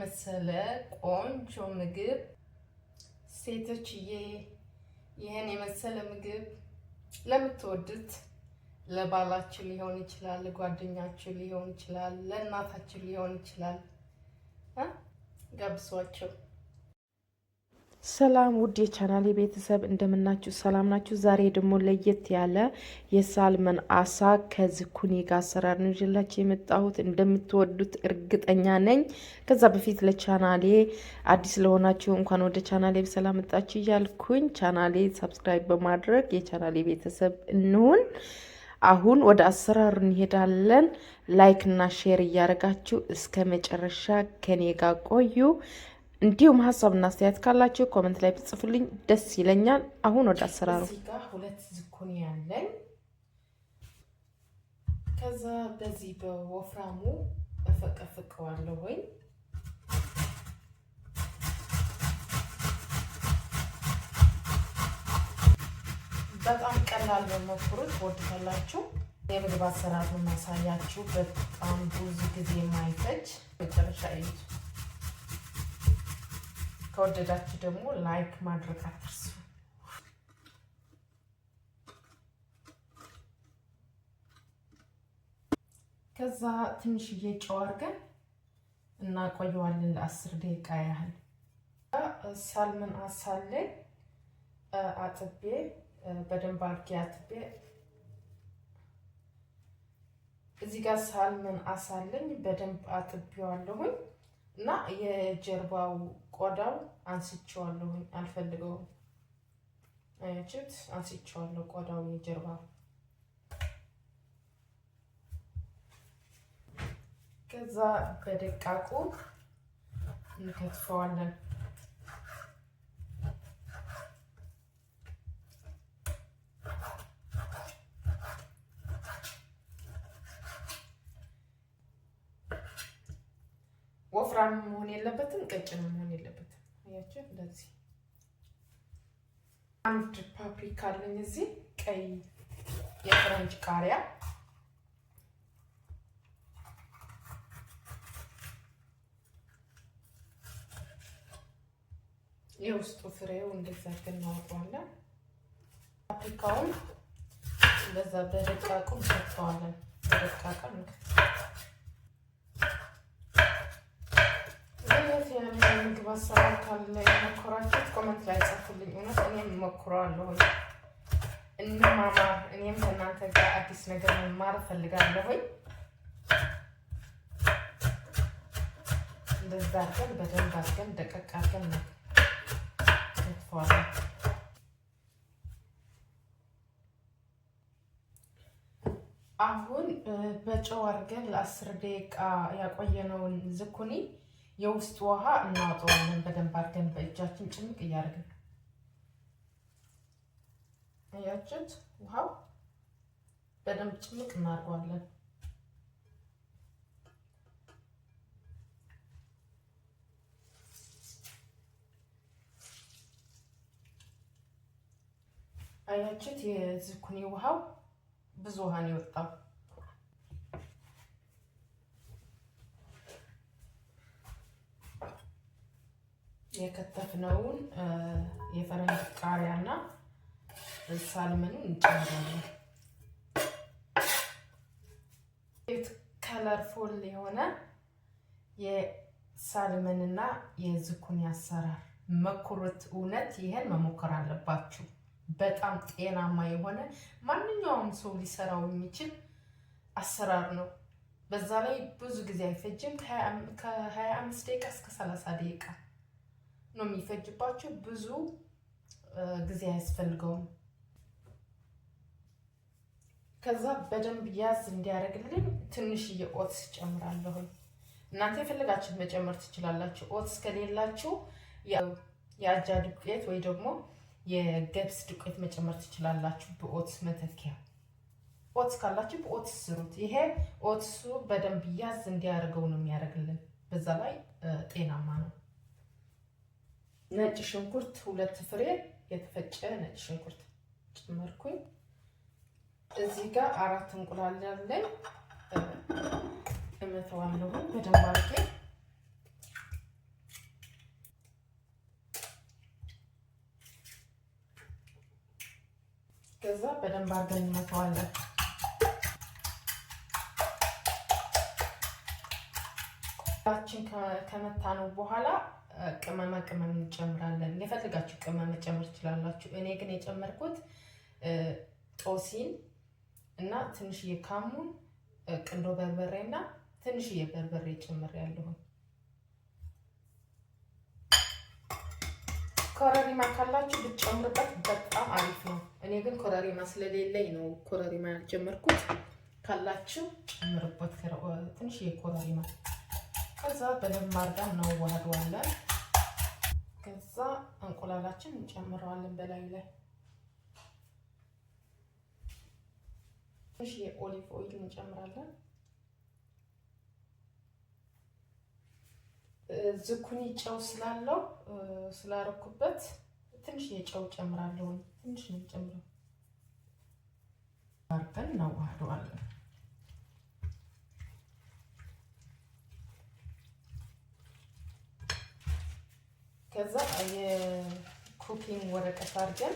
የመሰለ ቆንጆ ምግብ ሴቶችዬ፣ ይህን የመሰለ ምግብ ለምትወዱት ለባላችሁ ሊሆን ይችላል፣ ለጓደኛችሁ ሊሆን ይችላል፣ ለእናታችሁ ሊሆን ይችላል። ጋብዟቸው። ሰላም ውድ የቻናሌ ቤተሰብ እንደምናችሁ፣ ሰላም ናችሁ? ዛሬ ደግሞ ለየት ያለ የ salmon አሳ ከዝኩኒ ጋር አሰራር ነው ይዤላችሁ የመጣሁት። እንደምትወዱት እርግጠኛ ነኝ። ከዛ በፊት ለቻናሌ አዲስ ለሆናችሁ እንኳን ወደ ቻናሌ በሰላም መጣችሁ እያልኩኝ ቻናሌ subscribe በማድረግ የቻናሌ ቤተሰብ እንሁን። አሁን ወደ አሰራሩ እንሄዳለን። Like እና share እያደረጋችሁ እስከ መጨረሻ ከኔ ጋር ቆዩ። እንዲሁም ሀሳብና አስተያየት ካላችሁ comment ላይ ብትጽፉልኝ ደስ ይለኛል። አሁን ወደ አሰራሩ። እዚህ ጋር ሁለት ዝኩኒ ያለኝ፣ ከዛ በዚህ በወፍራሙ እፈቀፍቀዋለሁ ወይ በጣም ቀላል ነው። ሞክሩት፣ ትወዱታላችሁ። የምግብ አሰራር ነው ማሳያችሁ። በጣም ብዙ ጊዜ የማይፈጅ መጨረሻ እዩት። ከወደዳችሁ ደግሞ like ማድረግ አትርሱ። ከዛ ትንሽዬ ጨው አድርገን እናቆየዋለን ለ10 ደቂቃ ያህል። Salmon አሳለኝ አጥቤ፣ በደንብ አድርጌ አጥቤ፣ እዚህ ጋር salmon አሳለኝ በደንብ አጥቤዋለሁኝ እና የጀርባው ቆዳው አንስቼዋለሁኝ፣ አልፈልገውም። አያችሁት? አንስቼዋለሁ ቆዳው የጀርባው። ከዛ በደቃቁ እንከትፈዋለን። ወፍራም መሆን የለበትም፣ ቀጭን መሆን የለበትም። አያችሁ፣ እንደዚህ አንድ ፓፕሪካ አለኝ እዚህ፣ ቀይ የፈረንጅ ቃሪያ፣ የውስጡ ፍሬው እንደዛ አድርገን እናወጣዋለን። ፓፕሪካውን እንደዛ በደቃቁ እንከትፈዋለን። በደቃቁ ለየት ያለ የምግብ አሰራር ካለ የሞከራችሁት comment ላይ ጻፉልኝ። እውነት እኔም እሞክረዋለሁ። እንማማር። እኔም ከእናንተ ጋር አዲስ ነገር መማር እፈልጋለሁኝ። እንደዛ አድርገን በደንብ አድርገን ደቀቅ አድርገን እንከትፈዋለን። አሁን በጨው አድርገን ለ10 ደቂቃ ያቆየነውን ዝኩኒ የውስጥ ውሃ እናወጣዋለን። በደንብ አድርገን በእጃችን ጭምቅ እያደረግን፣ አያችሁት? ውሃው በደንብ ጭምቅ እናደርገዋለን። አያችሁት? የዝኩኒ ውሃው ብዙ ውሃ ነው የወጣው። የከተፍነውን የፈረንጅ ቃሪያና salmon ኑን እንጨምራለን። Colorful የሆነ የ salmon ና የዝኩኒ አሰራር ሞክሩት። እውነት ይሄን መሞከር አለባችሁ። በጣም ጤናማ የሆነ ማንኛውም ሰው ሊሰራው የሚችል አሰራር ነው። በዛ ላይ ብዙ ጊዜ አይፈጅም። ከ25 ደቂቃ እስከ 30 ደቂቃ ነው የሚፈጅባችሁ። ብዙ ጊዜ አያስፈልገውም። ከዛ በደንብ ያዝ እንዲያደርግልኝ ትንሽዬ oats ጨምራለሁኝ። እናንተ የፈለጋችሁት መጨመር ትችላላችሁ። Oats ከሌላችሁ የአጃ ዱቄት ወይ ደግሞ የገብስ ዱቄት መጨመር ትችላላችሁ በ oats መተኪያ። Oats ካላችሁ በ oats ስሩት። ይሄ oats ኡ በደንብ ያዝ እንዲያደርገው ነው የሚያደርግልን። በዛ ላይ ጤናማ ነው። ነጭ ሽንኩርት 2 ፍሬ የተፈጨ ነጭ ሽንኩርት ጨመርኩኝ። እዚህ ጋር አራት እንቁላል ያለኝ እመተዋለሁ በደንብ አድርጌ። ከዛ በደንብ አድርገን እንመታዋለን። ችን ከመታነው በኋላ ቅመማ ቅመም እንጨምራለን። የፈለጋችሁ ቅመም መጨመር ትችላላችሁ። እኔ ግን የጨመርኩት ጦሲን እና ትንሽዬ ካሙን፣ ቅንዶ በርበሬ እና ትንሽዬ በርበሬ ጨምሬያለሁ። ኮረሪማ ካላችሁ ብትጨምሩበት በጣም አሪፍ ነው። እኔ ግን ኮረሪማ ስለሌለኝ ነው ኮረሪማ ያልጨመርኩት። ካላችሁ ጨምሩበት ትንሽዬ ኮረሪማ። ከዛ በደንብ አድርገን እናዋህደዋለን። ከዛ እንቁላላችን እንጨምረዋለን በላዩ ላይ ትንሽ የ olive oil እንጨምራለን። ዝኩኒ ጨው ስላለው ስላረኩበት ትንሽ የጨው ጨምራለሁ። ትንሽ ነው የምጨምረው። አድርገን እናዋህደዋለን። ከዛ የ cooking ወረቀት አድርገን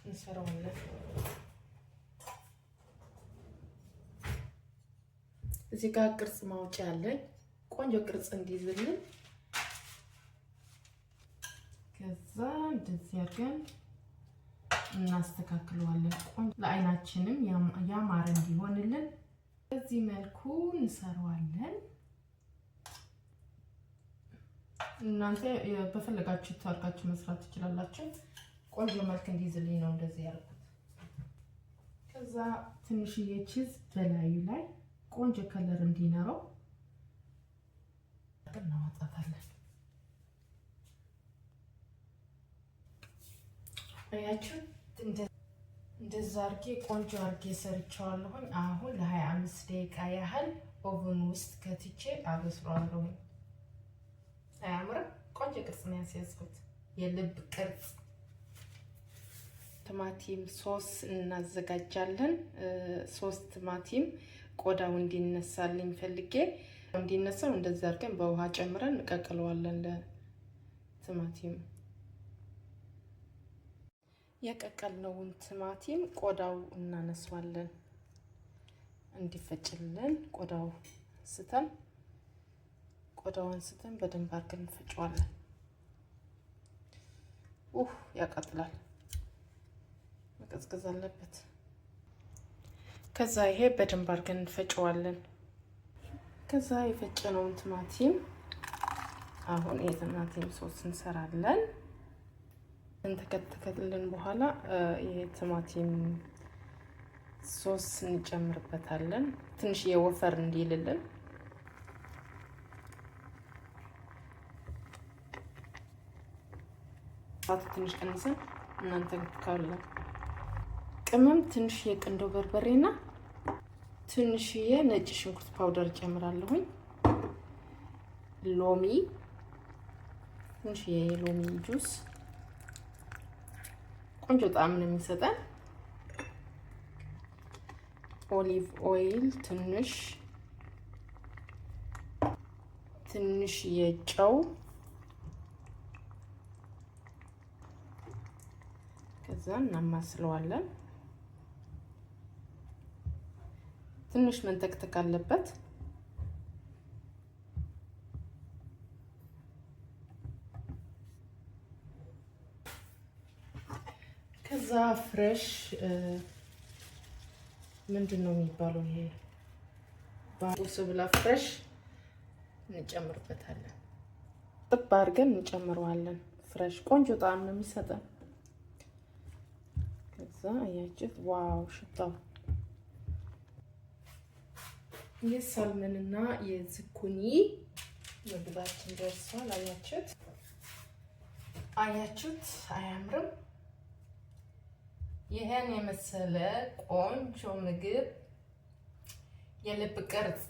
እንሰራዋለን። እዚህ ጋር ቅርጽ ማውጫ አለኝ፣ ቆንጆ ቅርጽ እንዲይዝልን። ከዛ እንደዚህ አድርገን እናስተካክለዋለን። ቆንጆ ለአይናችንም ያማረ እንዲሆንልን በዚህ መልኩ እንሰራዋለን። እናንተ በፈለጋችሁት አድርጋችሁ መስራት ትችላላችሁ። ቆንጆ መልክ እንዲይዝልኝ ነው እንደዚህ ያደረኩት። ከዛ ትንሽዬ cheese በላዩ ላይ ቆንጆ color እንዲኖረው እናወጣታለን። አያችሁ፣ እንደዛ አድርጌ ቆንጆ አድርጌ ሰርቼዋለሁኝ። አሁን ለ25 ደቂቃ ያህል oven ውስጥ ከትቼ አበስለዋለሁኝ። አያምርም? ቆንጆ ቅርጽ ነው ያስያዝኩት፣ የልብ ቅርጽ። ቲማቲም ሶስ እናዘጋጃለን። 3 ቲማቲም ቆዳው እንዲነሳልኝ ፈልጌ እንዲነሳው እንደዚህ አድርገን በውሃ ጨምረን እንቀቅለዋለን። ለቲማቲም የቀቀልነውን ቲማቲም ቆዳው እናነሳዋለን እንዲፈጭልን። ቆዳው አንስተን ቆዳው አንስተን በደንብ አድርገን እንፈጨዋለን። ያቃጥላል፣ መቀዝቀዝ አለበት። ከዛ ይሄ በደንብ አድርገን እንፈጨዋለን። ከዛ የፈጨነውን ቲማቲም አሁን የቲማቲም ሶስ እንሰራለን። እንተከተከልን በኋላ የቲማቲም ሶስ እንጨምርበታለን። ትንሽ የወፈር እንዲልልን ትንሽ ቀንሰን እናንተ ካለን ቅመም ትንሽ የቅንዶ በርበሬና ትንሽዬ ነጭ ሽንኩርት powder ጨምራለሁኝ። ሎሚ ትንሽዬ የሎሚ ጁስ ቆንጆ ጣዕም ነው የሚሰጠን። Olive oil ትንሽ ትንሽ የጨው ከዛ እናማስለዋለን። ትንሽ መንተክተክ አለበት። ከዛ fresh ምንድን ነው የሚባለው ይሄ በሶብላ fresh እንጨምርበታለን። ጥብ አድርገን እንጨምረዋለን። Fresh ቆንጆ ጣዕም ነው የሚሰጠን። ከዛ አያችሁት፣ wow ሽታው የ salmon ና የዝኩኒ ምግባችን ደርሷል። አያችሁት አያችሁት፣ አያምርም? ይህን የመሰለ ቆንጆ ምግብ የልብ ቅርጽ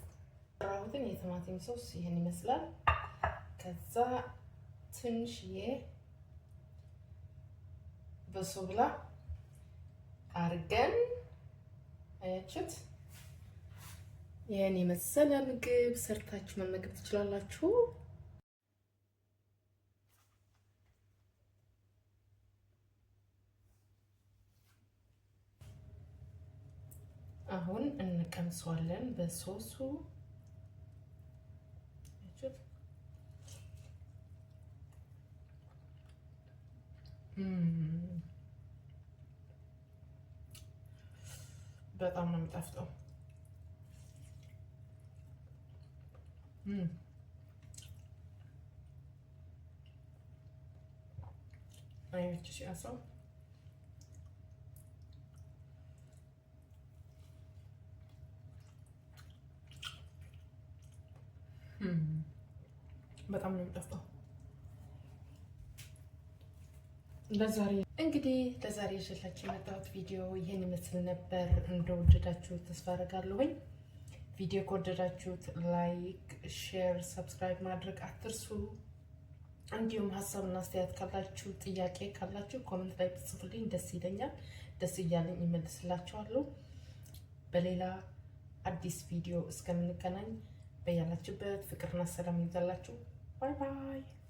ራሁትን የቲማቲም ሶስ ይህን ይመስላል። ከዛ ትንሽዬ በሶብላ አርገን አያችሁት። ይህን የመሰለ ምግብ ሰርታችሁ መመገብ ትችላላችሁ። አሁን እንቀምሰዋለን በሶሱ። በጣም ነው የሚጣፍጠው። አያችሁ ሲያሰው። በጣም ነው የሚጣፍጠው። ለዛሬ እንግዲህ ለዛሬ ይዤላችሁ የመጣሁት ቪዲዮ ይህን ይመስል ነበር። እንደወደዳችሁ ተስፋ አደርጋለሁኝ። ቪዲዮ ከወደዳችሁት like፣ share፣ subscribe ማድረግ አትርሱ። እንዲሁም ሀሳብና አስተያየት ካላችሁ፣ ጥያቄ ካላችሁ comment ላይ ብትጽፉልኝ ደስ ይለኛል። ደስ እያለኝ እመልስላችኋለሁ። በሌላ አዲስ ቪዲዮ እስከምንገናኝ በያላችሁበት ፍቅርና ሰላም ይብዛላችሁ። Bye bye።